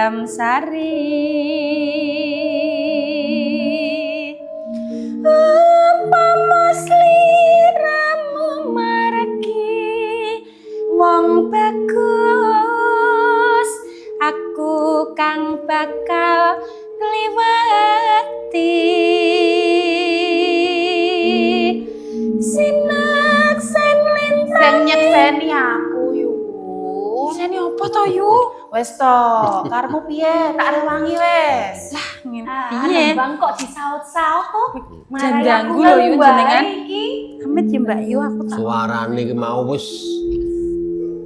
Nyidam sari. Upama sliramu margi wong bagus, aku kang bakal kliwati. Sinaksen lintang. Sing nyekseni aku, Yu. Nyekseni apa to, Yu? Wis to, karepmu piye? Tak rewangi wis. Lah, ngene Ah, piye? Bang kok disaut-saut to? Jan ganggu lho, Yu, jenengan. Iki. Amit ya, Mbak Yu, aku tak. Suarane iki mau wis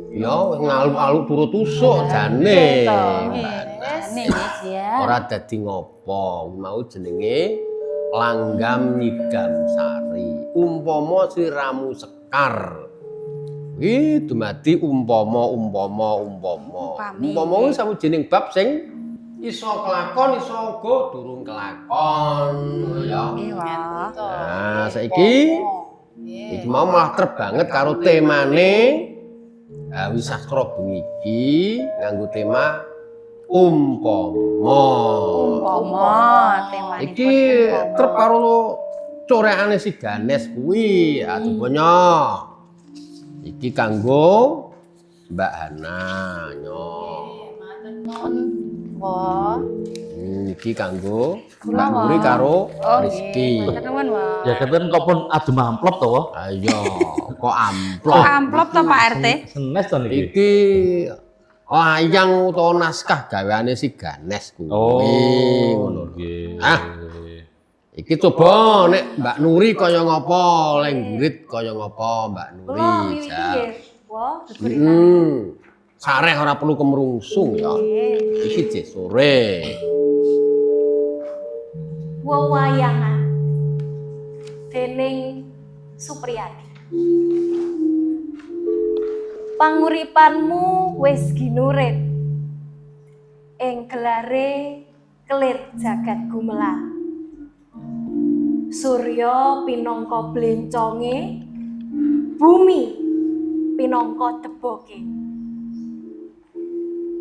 ya ngalu-alu turut tusuk jane. Jane ya. Ora dadi ngopo, mau jenenge langgam nyidam sari. Umpama sliramu sekar. Kuwi dumadi umpama umpama umpama. Umpami. Umpama kuwi sawijining bab sing iso kelakon iso uga durung kelakon ya. Nggih, Wah. Nah, saiki iki mau malah trep banget karo temane Wisastra bengi iki nganggo tema umpama. Umpama temanipun. Iki trep karo corekane si Ganes kuwi. Aduh banyak. Iki kanggo Mbak Hana nyo. Matur nuwun. Wah. Iki kanggo Mbak Nuri karo Rizky. Matur nuwun, Wah. Ya keten kok pun adem amplop to, Wah. Ayo, kok amplop. Kok amplop to, Pak RT? Senes to niki. Iki wayang utawa naskah gaweane si Ganes kuwi. Oh, ngono lho. nggih. Ah. Iki coba nek Mbak Nuri kaya ngapa, lenggurit kaya ngapa Mbak Kula Nuri. miwiti nggih. Wah, Sareh ora perlu kemrungsung ya. Iki jek sore. Wewayangan dening Supriyadi. Panguripanmu wis ginurit ing gelare kelir jagat gumelar. Surya pinangka blenconge, bumi pinangka deboke.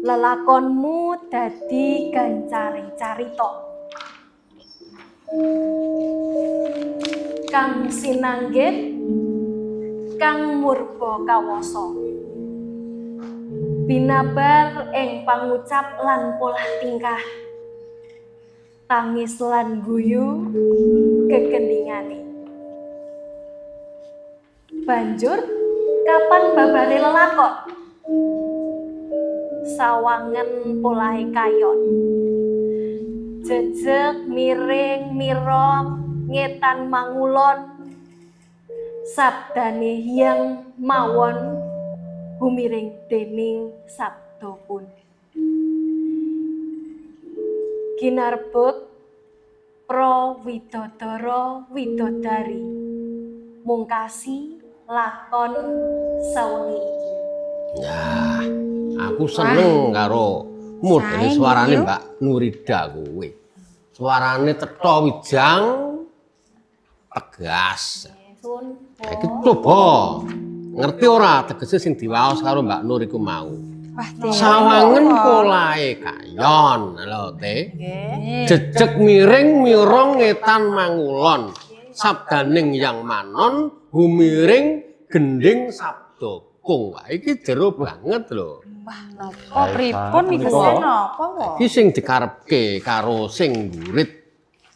Lelakonmu dadi gancaring carita kang sinanggit kang murba kawasa, binabar ing pangucap lan polah tingkah, tangis lan guyu kegeningane. Banjur kapan babare lelakon? Sawangen polahe kayon, jejeg miring mirong ngetan mangulon, sabdane hyang mawon humiring dening sabda pun. Ginarbek pra widodara widodari mungkasi lakon sawengi iki. Nah, aku seneng karo modele Sae suarane nggih, Yu. Mbak Nurida kuwi. Suarane cetha wijang tegas. Suwun. Iki coba ngerti ora tegese sing diwaos karo Mbak Nur iku mau. Wah, Teh. Sawangen polahe kayon lho, Teh. Nggih. Jejeg miring mirong ngetan mangulon. Sabdaning yang manon humiring gending sabda kung. Wah, iki jero banget lho. Wah, napa pripun niku? Tegese napa, Wah? Iki sing dikarepke karo sing ngurit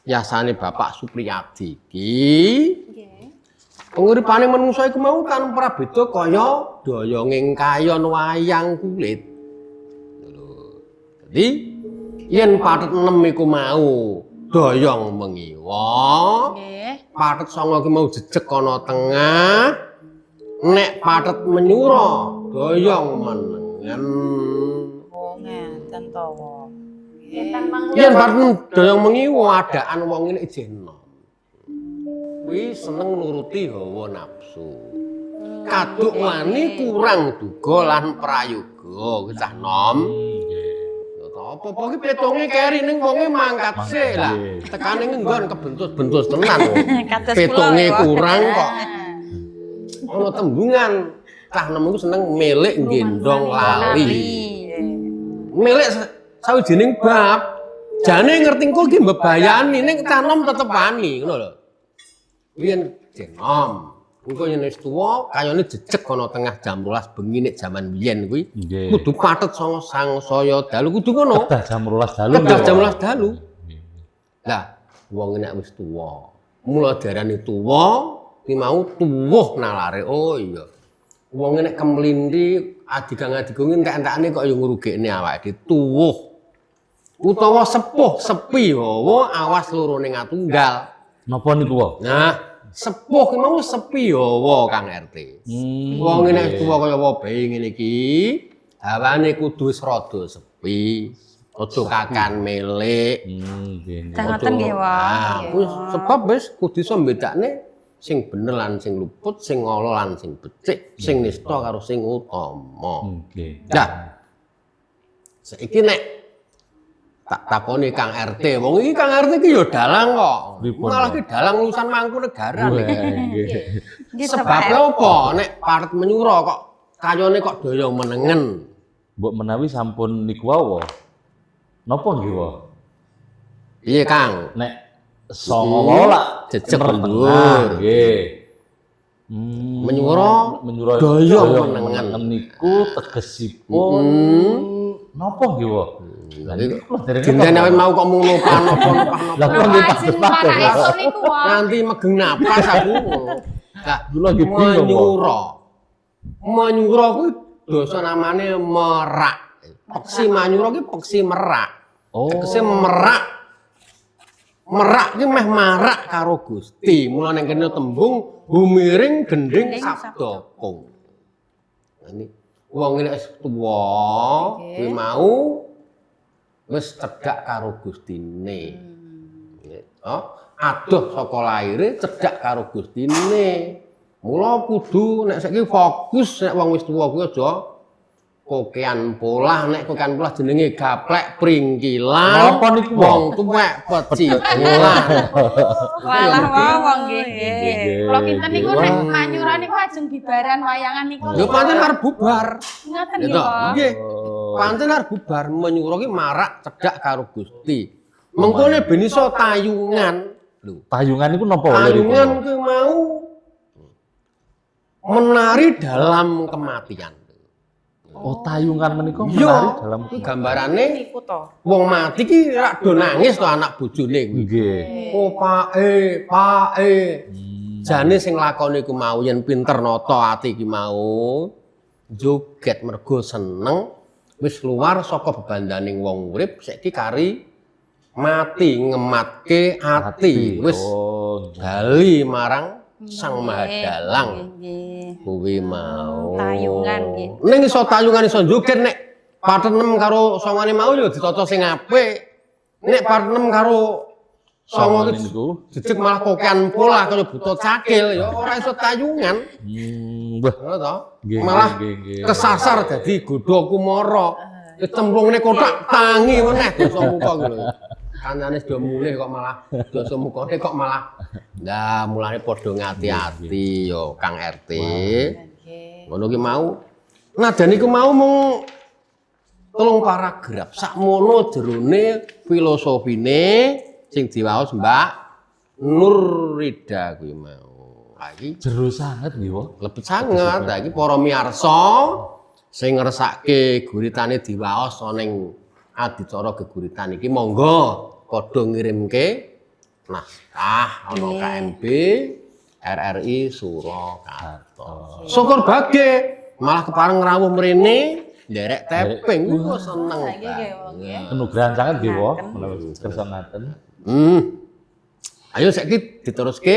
yasane Bapak Supriyadi iki. Nggih. Penguripane manungsa iku mau tanpa prabeda kaya doyonging kayon wayang kulit. Lho. Dadi yen pathet 6 iku mau doyong mengiwa, Nggih. pathet 9 iku mau jejeg ana tengah, nek pathet menyura doyong menengen. Oh, ngeten to, Wah. Ngetan mangulon. Yen pathet doyong mengiwa adaan wong ini isih enom. Kuwi seneng nuruti hawa nafsu. Kaduk wani kurang duga lan prayoga cah nom. Nggih. Ya ta apa-apa ki petunge keri ning wonge mangkat sik lah. Tekane nggon kebentus-bentus tenan. Kados kula, Petunge ya. kurang kok. Ana tembungan cah nom iku seneng milik gendong lali. Milik Sawijining bab. Jane ngerti engko iki mbebayani ning cah nom tetep wani ngono lho. Biyen jenom. Engko yen wis tuwa kayane jejeg ana tengah jam 12 bengi nek jaman biyen kuwi. Nggih. Kudu pathet sanga sangsaya dalu kudu ngono. Kedah jam 12 dalu. Kedah nggih, jam Wak. 12 dalu. Lah, wong nek wis tuwa, mula diarani tuwa, ki mau tuwuh nalare. Oh iya. Wong nek kemlinthi adigang-adigung entek-entekane kok ya ngrugekne awake dhewe tuwuh. Utawa sepuh, sepi hawa awas loro ning atunggal. Napa niku, Wak? Nah, sepuh ki mau sepi hawa Kang RT. Wong nek tuwa kaya wabe ngene iki, hawane kudu wis rada sepi. Aja kakan melik. Nggih, nggih. Dah ngoten nggih, Wak. Nah, kuwi sebab wis kudu iso mbedakne sing bener lan sing luput, sing ala lan sing becik, sing nista karo sing utama. Nggih. Nah, saiki nek tak takoni Kang RT, wong iki Kang RT iki ya dalang kok. Pripun, Malah Pak? ki dalang lulusan Mangkunegaran Wah, iki. nggih. Nggih, to, Pak Sebabnya apa? Nek paret menyura kok kayane kok daya menengen. Mbok menawi sampun niku wau. Napa nggih, Wak? Iya, Kang. Nek songo wau lak Jejeg tengah, mundur. nggih. Menyura, menyura daya menengen. niku tegesipun napa nggih, Wak? Lah niku kula dereng Genten awake mau kok mung nopa-nopa Lah kula nggih Ajeng padha-padha. para esuk niku, Wak. nganti megeng napas aku. Lah, Kula nggih bingung, Wak. menyura. Menyura kuwi basa namane merak. Peksi manyura ki peksi merak. Oh. Tegese merak. Merak ki meh marak karo Gusti. Mula ning kene tembung humiring gending Gending sabda kung. Nah, ini wong nek wis tuwa kuwi mau wis cedhak karo Gustine. Oh, adoh saka laire cedhak karo Gustine. Mula kudu nek saiki fokus nek wong wis tuwa kuwi aja kokean polah, nek kokean polah jenenge gaplek pringkilan. Napa niku, Wak? Wong tuwek pecikulan. Walah wong nggih. Nggih. Kula kinten niku Wah. nek manyura niku ajeng bibaran wayangan niku. Lho pancen arep bubar. Ngoten Ya nggih, toh? Pak. Nggih. Oh. Pancen arep bubar menyura ki marak cedhak karo Gusti. Mengkone ben iso tayungan. Lho, Tayungan niku napa Wak, tayungan liriknya? kuwi mau menari dalam kematian. Oh, tayungan menika Iya, menari dalam kuwi gambarane Niku to. wong mati ki rak do nangis to anak bojone kuwi. Nggih. Oh pae, pae. Jane sing lakoni ku mau yen pinter nata ati ki mau joget mergo seneng wis luar saka bebandaning wong urip saiki kari mati ngematke ati wis Oh, nggih. bali marang Sang Maha Dalang Nggih. kuwi mau. Tayungan, nggih. Ning iso tayungan iso joget nek part 6 karo songane mau ya ditata sing apik. Nek part 6 karo songo Songone ki niku. jejeg malah kokean polah kaya buta cakil ya ora iso tayungan. Wah. Ngono to? Nggih, Malah nggih, nggih. kesasar dadi godha kumara. Cemplungne kotak tangi meneh dosa muka ku lho. Kancane sudah mulih kok malah dosa mukane kok malah. Lah mulane padha ngati-ati yo Kang RT. Nggih. Ngono ki mau. Nadane iku mau mung 3 paragraf. Sakmono jerone filosofine sing diwaos Mbak Nurrida kuwi mau. Ha iki Jero sanget nggih, Wak. lebet sanget. Ha iki para miyarsa sing ngersake guritane diwaos ana ning adicara geguritan iki monggo padha ngirimke naskah ana KMB RRI Surakarta. Syukur bage malah kepareng rawuh mrene nderek teping kok seneng Nggih, Wak, nggih. Kenugrahan sanget nggih, Wak. Menawi kersa ngaten. Ayo saiki diteruske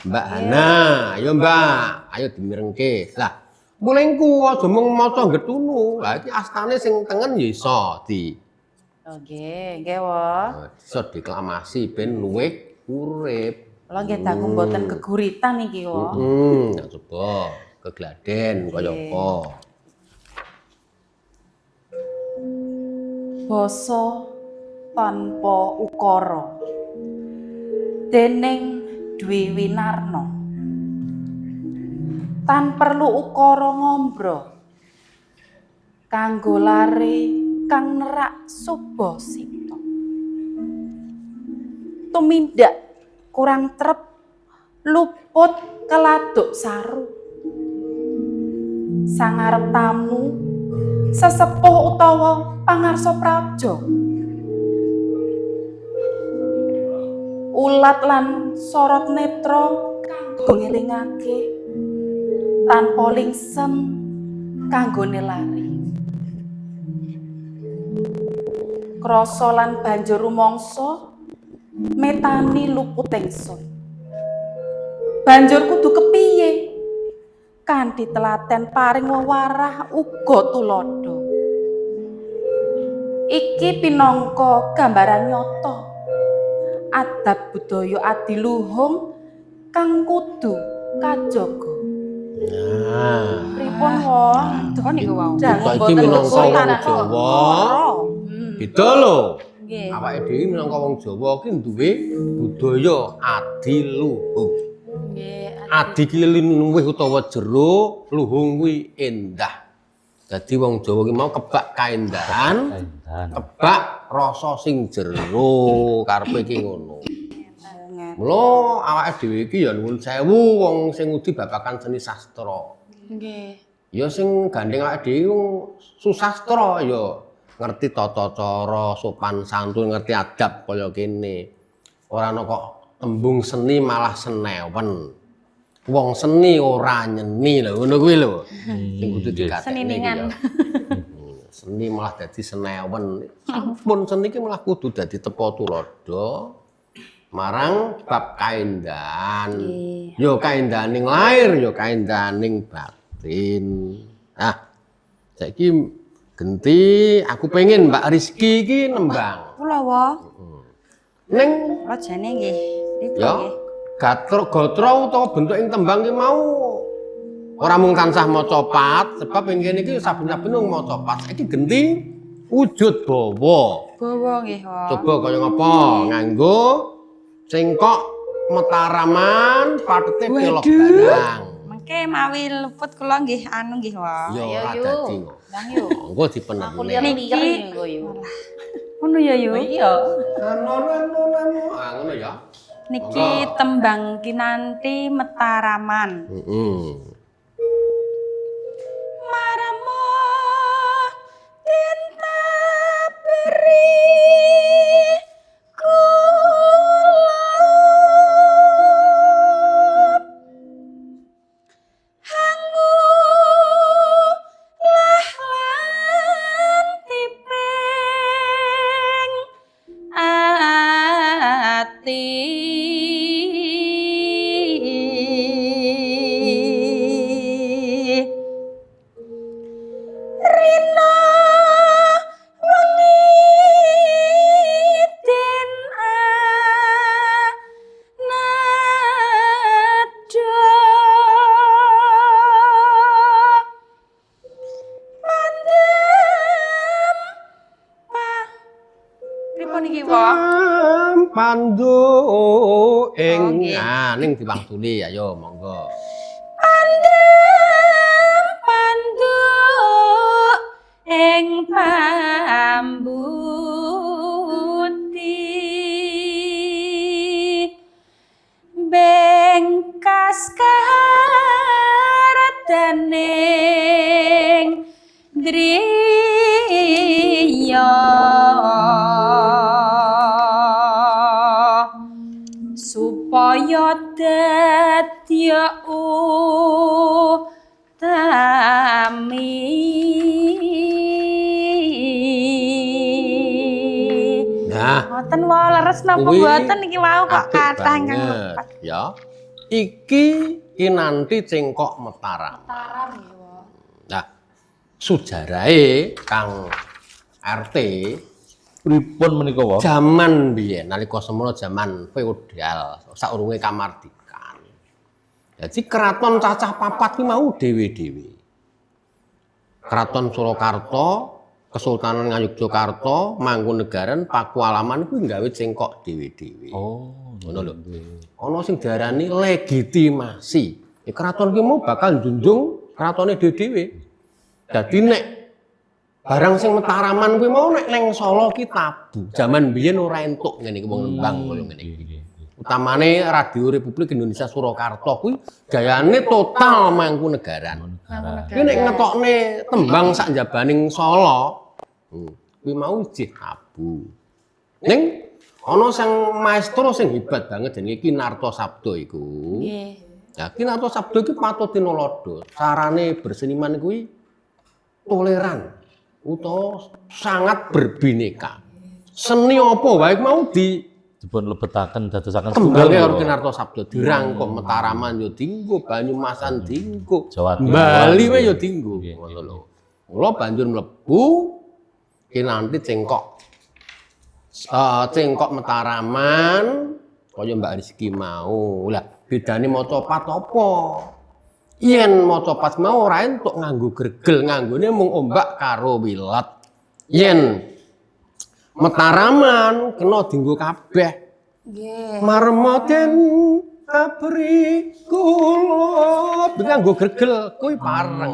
Mbak Hana. Ayo Mbak, ayo dimirengke. Lah, mulengku aja mung maca getunu. Lah iki astane sing tengen ya iso di Oh, nggih, nggih, Wak. iso deklamasi ben luwih urip. Kula nggih dangu mboten geguritan iki, Wak. Ya coba kegladen kaya apa. Basa tanpa ukara. Dening Dwi Winarno. Tan perlu ukara ngombro. Kanggo lare kang nerak subasita. Tumindak kurang trep luput keladuk saru. Sangarep tamu sesepuh utawa pangarsa praja. Ulat lan sorot netra kanggo ngelingake tanpa lingsem kanggo nelari. Krasa lan banjur rumangsa metani luput ingsun. Banjur kudu kepiye? Kanthi telaten paring wewarah uga tuladha. Iki pinangka gambaran nyata adab budaya adiluhung kang kudu kajaga. Nah, Pripun wong? Duh niku wau. Dangu Kita iki mboten minangka wong kesulitan. Jawa. Beda lho. Nggih. Awake dhewe minangka wong Jawa ki duwe budaya adiluhung. Nggih. Adi ki luwih utawa jero, luhung kuwi endah. Dadi wong Jawa ki mau kebak kaendahan, Kaendahan. kebak rasa sing jero, karepe ki ngono. Mula awake dhewe iki ya nuwun sewu wong sing ngudi babagan seni sastra. Nggih. Ya sing gandeng awake dhewe wong susastra ya ngerti tata cara, sopan santun, ngerti adab kaya kene. Ora ana kok tembung seni malah senewen. Wong seni ora nyeni lho, ngono kuwi lho. Sing kudu dikatekne iki Seniningan. ya. Seni malah dadi senewen. Sampun seni ki malah kudu dadi tepa tuladha marang bab kaendahan. Ya kaendahaning lahir, ya kaendahaning batin. Nah, saiki genti aku pengen Mbak Rizky iki nembang. Kula wa. Ning Kula jane nggih. Pripun ya nggih? gatra gatra utawa bentuk ing tembang ki mau ora mung tansah maca pat, sebab ing kene iki saben-saben wong maca pat. Saiki genti wujud bawa. Bawa nggih, wa. Coba kaya ngapa? Nganggo cengkok Mataraman patete pelok barang. Mengke mawi luput kula nggih anu nggih, wa. Ya Ayo, ora yu. dadi kok. Ndang yu. Monggo Aku dipenerne. liyer-liyer engko yu. Ngono ya, Yu. Iya. Nano nano nano. Ah ngono ya. Niki tembang kinanti Mataraman. Heeh. Maramo tinta beri kula hangu lah lan tiping ati. Rina wengi den anadha pandem pa pripun iki wa? Pandu ing Oh, nggih. nah ning diwangsuli ayo monggo. Pandem pandu ing pambuti bengkas kardaning driya supaya dadi utami. Nah, Ngoten wae leres napa Kuwi mboten iki wau kok apik kathah ingkang banget, lepat. ya. Iki kinanti cengkok Mataram. Mataram nggih, wa. Nah, sejarahe Kang RT Pripun menika, wa? jaman biyen nalika semono jaman feodal saurunge kamardikan. Jadi keraton cacah papat ki mau dhewe-dhewe. Keraton Surakarta, Kesultanan Ngayogyakarta, Mangkunegaran, Pakualaman kuwi gawe cengkok dhewe-dhewe. Oh, Ngono lho. Ana sing diarani legitimasi. Ya, keraton ki mau bakal njunjung keratone dhewe-dhewe. Dadi nek Barang sing Mataraman kuwi mau nek neng Solo ki tabu. Jaman biyen ora entuk ngene iki wong nembang kaya ngene iki. Utamane Radio Republik Indonesia Surakarta kuwi gayane total Mangkunegaran. Kuwi nek ngetokne tembang sak njabaning Solo, kuwi mau isih tabu. Ning ana sang maestro sing hebat banget jenenge Ki Narto Sabdo iku. Nggih. Ya, Ki Narto Sabdo iki patut tinuladha. Carane berseniman kuwi toleran utawa sangat berbineka. Seni apa wae mau di Dipun lebetaken dadosaken tembangke setunggal, karo nggih, Ki Narto Sabdo dirangkum Mataraman yo dinggo, Banyumasan dinggo, Jawa Timur. Bali wae yo dinggo. Nggih, Ngono lho. Mula banjur mlebu kinanti cengkok cengkok Mataraman kaya Mbak Rizky mau. Lah bedane macapat apa? Yen macapat mau ora entuk nganggo gregel, nganggone mung ombak karo wilet. Yen Mataraman kena dinggo kabeh. Nggih. Marmoten abri kula nganggo gregel kuwi pareng.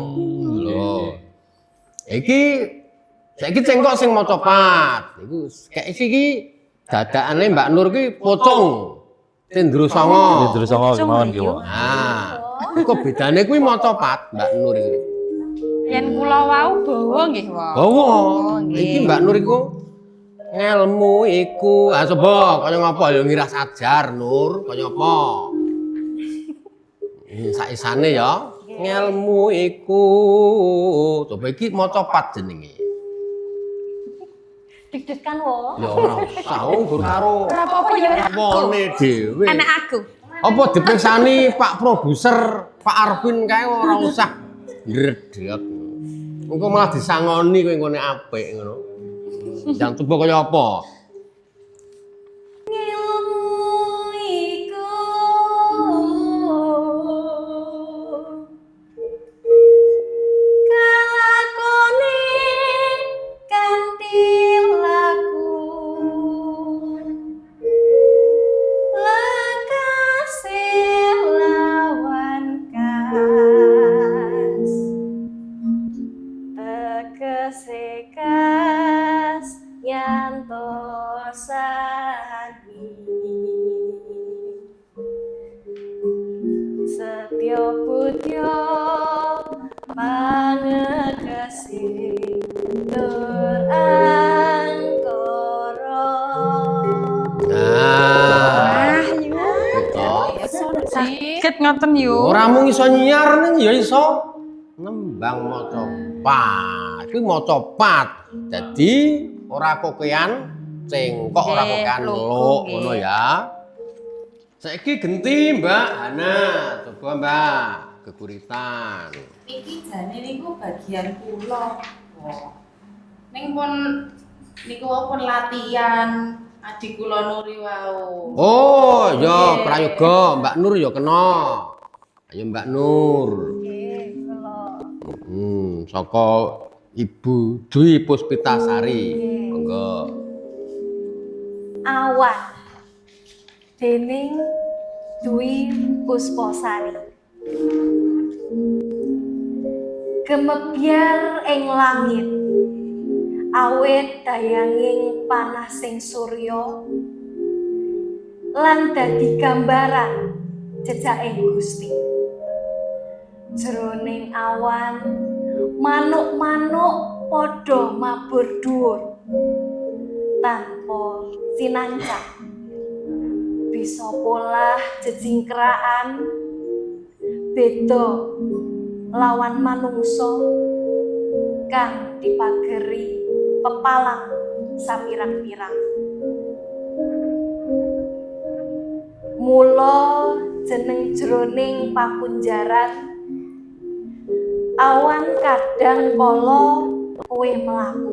Lho. Iki saiki cengkok sing macapat. Iku kayak iki dadakane Mbak Nur ki pocong. Cendro Songo. Cendro Songo Pocong kemawon lho, nggih, Pak. Nah, kok bedane kuwi macapat Mbak Nur iki. Yen kula wau bawa nggih, Wak. Bawa. Nggih. Iki Mbak Nur iku ngelmu iku. Ah coba kaya ngapa ya ngiras ajar Nur, kaya apa? Saisane ya. Ngelmu iku. Coba iki macapat jenenge. Deg-degan wo. Ya ora usah wong gur karo Ora apa-apa ya ora. wone dhewe. Anak aku. Apa dipirsani Pak produser Pak Arvin kae ora usah ndredeg. Engko malah disangoni kowe ngene apik ngono. Jangan coba kaya apa? Ilmu iku kalakone kanthi laku lekase lawan kas tegese kas nyantosani setya budya pangekese tur angkara. Nah, Ah, yu. gitu. Saged ngoten yu. Ora mung iso nyiar ning ya iso nembang macapat. Kuwi macapat. Dadi ora kokean cengkok, ora Nggih, kokean lugu, luk nggih. ngono ya. Saiki genti Mbak Hana, coba Mbak geguritan. Niki jane niku bagian kula. Wah. Ning pun niku wau pun latihan adik kula Nuri wau. Oh, ya Nggih. prayoga Mbak Nur ya kena. Ayo Mbak Nur. Nggih, kula. Saka Ibu Dwi Puspitasari. Monggo. Awan dening Dwi Pusposari. Gemebyar ing langit awit dayanging panasing surya lan dadi gambaran jejaking Gusti. Jroning awan manuk-manuk padha mabur dhuwur tanpa sinancak bisa polah jejingkraan beda lawan manungsa kang dipageri pepalang sapirang-pirang. Mula jeneng jroning pakunjaran awan kadang kala kowe mlaku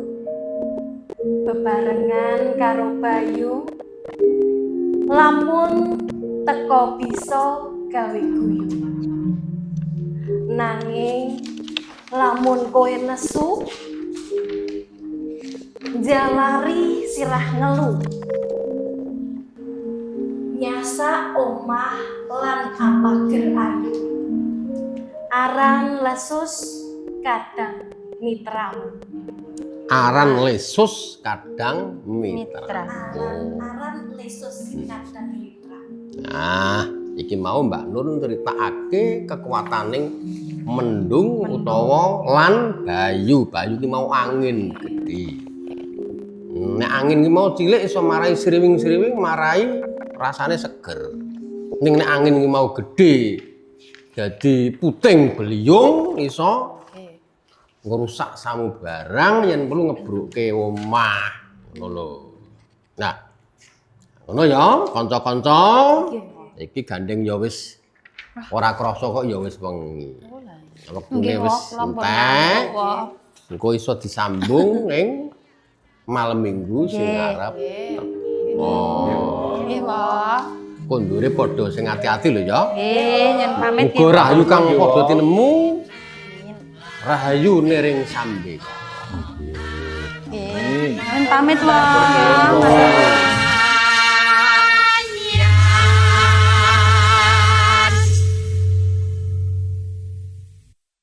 bebarengan karo Bayu lamun teka bisa gawe guyu. Nanging lamun kowe nesu jalari sirah ngelu nyasak omah lan apager ayu aran lesus kadang mitramu. Aran lesus kadang mitra. Mitra. Aran lesus kadang mitra. Nah, iki mau Mbak Nur nyeritakake kekuataning mendung utawa lan bayu. Bayu ki mau angin gede. Nek angin ki mau cilik iso marai sriwing-sriwing, marai rasane seger. Ning nek angin ki mau gede dadi puting beliung, iso ngrusak samubarang, yen perlu ngebrukke omah. Ngono lho. Nah, ngono ya, kanca-kanca. Iki gandeng ya wis ora krasa kok ya wis wengi. Wektune Nggih, wis Wak, kula pun entek. ngantuk, Wak. Engko iso disambung ning malam Minggu sing arep. Oh, Nggih, Wak. kondure padha sing ati-ati lho ya. Nggih, nyuwun pamit. Muga rahayu kang padha tinemu. Rahayu niring sambe. Nggih. Nyuwun pamit, Wak.